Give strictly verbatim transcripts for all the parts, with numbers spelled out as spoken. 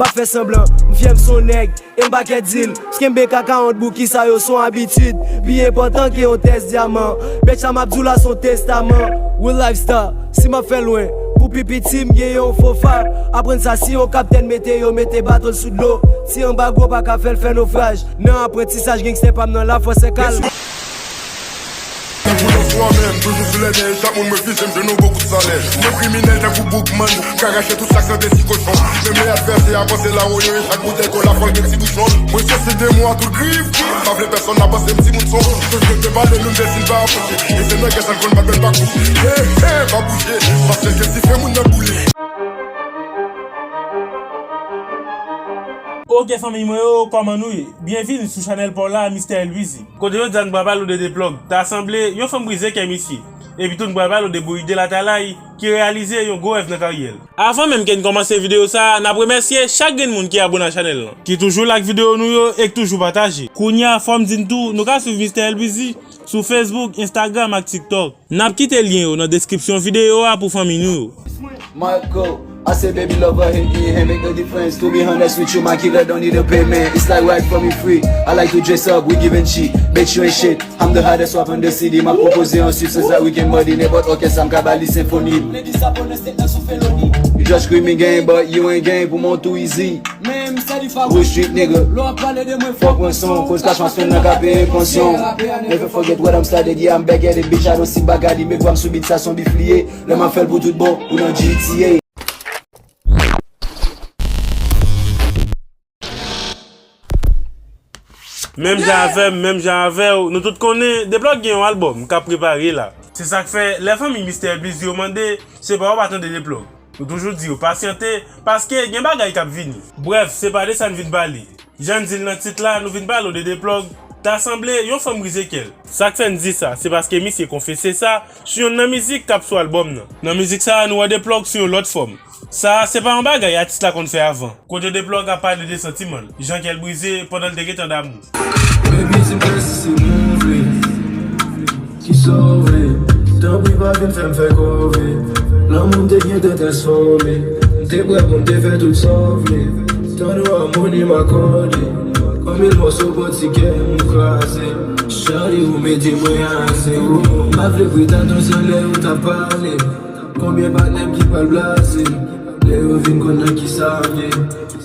Pa fè sanblan, m fyè m s on nèg, e m pa kè di l. Kenbe kakawon bouki sa yo s on abitid. Pi enpòtan ke yon tès dyaman. Bèt sa m ap di w la s on testaman. Real life star, si m ap fè lwen. Pou pi piti m gen yon fo fab. Aprann sa si yon kaptèn mete yo mete bato l sou dlo. Ti anba gwo pa ka fè l fè nofraj. Nan aprantisaj gangstè pa m nan lafwa sèkal. Tankou yon swamè, m toujou sou lè nèj, chak moun refize m jwenn yon gwo kout salè. Yon kriminèl tankou Boukman, ka rache tout sa k sanble ti kochon. Menm lè advèsè a panse lawo yo, e chak boutèy kola fò l gen ti bouchon. Mwen se se demon a tout griv, pa vle pèsonn ap panse m timoun son. Tout moun te pale nou, m te fin pa apwoche. E se nèg sa l konn pa bèl pa kouche. Hey, hey, pa bouje, paske l te sife moun nan boule. Ok fanmiy mwen yo, kòman nou ye? Byenvini sou chanèl pa w la, Mistè Elwizi. Kote jodi a n pral pale w de Deplòg, ta sanble yon fanm brize kè misye. Epi tou n pral pale w de Bouyguy Delatalay ki reyalize yon gwo rèv nan karyè l. Avan menm ke n kòmanse videyo sa a, n ap remèsye chak grenn moun ki abone a chanèl lan, ki toujou like videyo nou yo e k toujou pataje. Kounye a fò m di n tou, nou ka swiv Mistè Elwizi sou Facebook, Instagram ak TikTok. N ap kite lyen yo nan deskripsyon videyo a pou fanmi nou yo. Marco, I say baby love or hate me, it make no difference. To be honest with you, my killer don't need a payment. It's like right for me free. I like to dress up, we giving cheap. Bet you ain't shit. I'm the hottest rapper in the city. M ap pwopoze yon sip, se sa weekend modi. Nenpòt òkès sa m ka ba li senfoni. Lady Sabonis, state nan sou feloni. You just screaming gang, but you ain't gang pou mwen too easy. Menm sa li fa Wall Street nigga. Lè w ap pale de mwen, fòk mwen son. Koz cash mwen spend nan ka peye pansyon. Never forget what I'm started, yeah, I'm back at it, bitch, I don't see bagay. Li met gwam sou beat, sa son bif li ye. Lè m ap fè l pou tout bon, ou nan G T A. Menm jan avè m, menm jan avè w, nou tout konnen Deplòg gen yon albòm k ap prepare la. Se sa k fè, lè fanmi Mistè Elwizi yo mande, se pa yo pa tande Deplòg. Nou toujou di yo pasyante, paske gen bagay k ap vini. Brèf, se pa de sa n vin pale. Jan n di l nan tit la, nou vin pale w de Deplòg, ta sanble yon fanm brize kè l. Sa k fè n di sa, se paske misye konfese sa sou yonn nan mizik k ap sou albòm nan. Nan mizik sa a, nou wè Deplòg sou yon lòt fòm. Sa a, se pa yon bagay atis la konn fè avan. Kote Deplòg ap pale de santiman l, jan kè l brize pandan l te gentan damou. Baby, di m si se mwen w vle. Kisa w vle? Tanpri pa vin fè m fè kòve. Lanmou m te gentan transfòme. M te prè pou m te fè tout sa w vle. Tann yon amoni m akòde. Konbyen mòso pòtigè m kraze. Chali ou mete mwen a zewo. M pa vle pretann yon sèl lè ou t ap pale. Konbyen patnè m ki pral blaze m? Lè yo vin konn nan kisa m ye.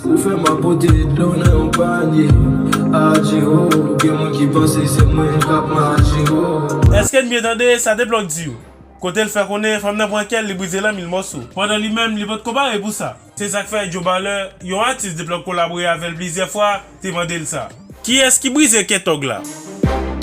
Ou fè m ap pote dlo nan yon panye. Adje o, gen moun ki panse se mwen k ap mache o. Èske n byen tande sa Deplòg di yo? Kote l fè konnen fanm nan pran kè l, li brize l an mil mòso. Pandan li menm, li potko pare pou sa. Se sa k fè Joe Baller, yon atis Deplòg kolabore avè l plizyè fwa, te mande l sa. Kiyès ki brize kè tòg la?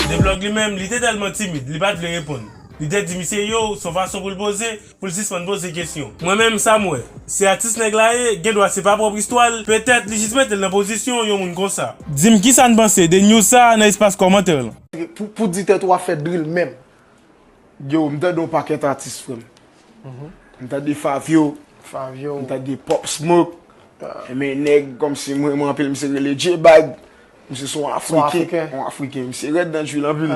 Deplòg li menm, li te tèlman timid, li pa t vle reponn. Li te di misye yo, s on fason pou l poze, pou l sispann poze kesyon. Mwen menm, sa m wè, se atis nèg la ye, gen dwa se pa pwòp istwa l, petèt li jis mete l nan pozisyon yon moun konsa. Di m kisa n panse de news sa a nan espas kòmantè lan. Pou, pou di tèt ou ap fè drill menm. Yo, m tande yon pakèt atis, frè m. M tande Fabio. Fabio. M tande Pop Smoke. Men nèg kòmsi mwen, mwen anpil, misye rele J-Bad. Misye se yon Afriken. Afriken. Yon Afriken. Misye rèd nan drill anpil.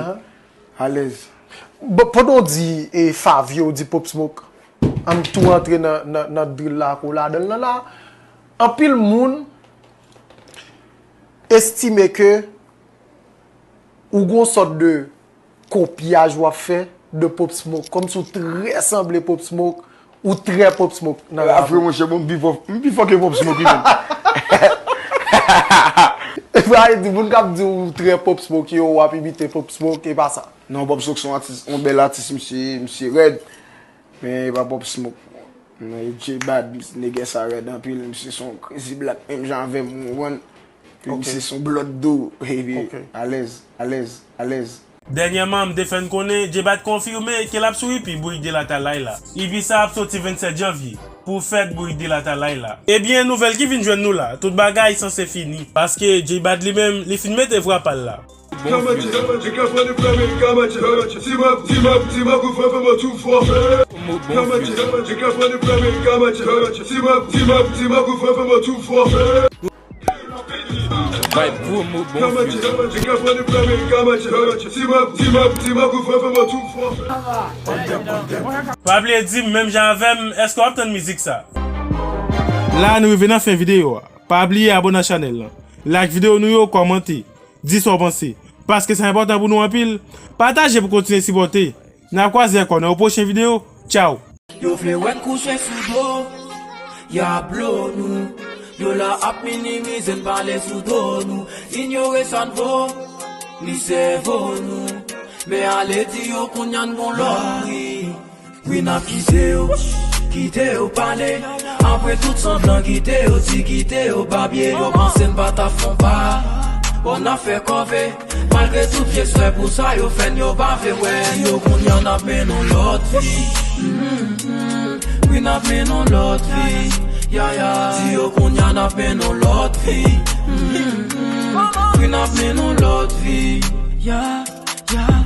Alèz. Bon, pandan w di e Fabio, w di Pop Smoke, ann tou rantre nan, nan, nan drill la ak ou ladan l nan la. Anpil moun estime ke ou gon sòt de kopyaj w ap fè de Pop Smoke. Kòmsi w trè sanble Pop Smoke, ou trè Pop Smoke nan la vi. Monchè, bon, m pi fò, m pi fò ke Pop Smoke li menm. Sa vle di, moun k ap di w trè Pop Smoke yo, w ap imite Pop Smoke, e pa sa. Non, Pop Smoke se yon atis, yon bèl atis, misye, misye rèd. Men e pa Pop Smoke. Men J-Bad, nèg sa rèd anpil, misye se yon crazy black, menm jan avè m, ou konprann? Epi misye se yon blòd dou, epi alèz, alèz, alèz. Dènyèman, m te fè n konnen J-Bad konfime ke l ap sou E P Bouyguy Delatalay la. E P sa ap soti vennsèt janvye, pou fèt Bouyguy Delatalay la. Ebyen, nouvèl ki vin jwenn nou la, tout bagay sanse fini. Paske J-Bad li menm, li fin mete vwa pa l la. Bon vye. Vibe promo, bon vye. Pa bliye di m, menm jan avè m, èske w ap tann mizik sa? La, nou rive nan fen videyo a. Pa bliye abòne ak chanèl lan, like videyo nou yo, kòmante, di sa w panse, paske sa enpòtan pou nou anpil. Pataje pou kontinye sipòte. N ap kwaze ankò nan yon pwochen videyo. Tchaw! Yo vle wè n kouche sou do, y ap blo nou. Yo la ap minimize n, pale sou do nou. Inyore sa n vo, ni sèvo nou. Men ale di yo kounye a n gon lòt pri. Wi, n ap kite yo, kite yo pale. Apre tout sanblan, kite yo di, kite yo babye. Yo panse n pa t ap fon pa. Bon, n ap fè kòve. Malgre tout vye swè pou sa yo fè n, yo pa vle wè n. Yo kounye a n ap mennen yon lòt vi. Mm, mm. Wi, n ap mennen yon lòt vi. Ya, ya. Di yo kounye a n ap mennen yon lòt vi. Mm, mm. Wi, n ap mennen yon lòt vi. Ya, ya.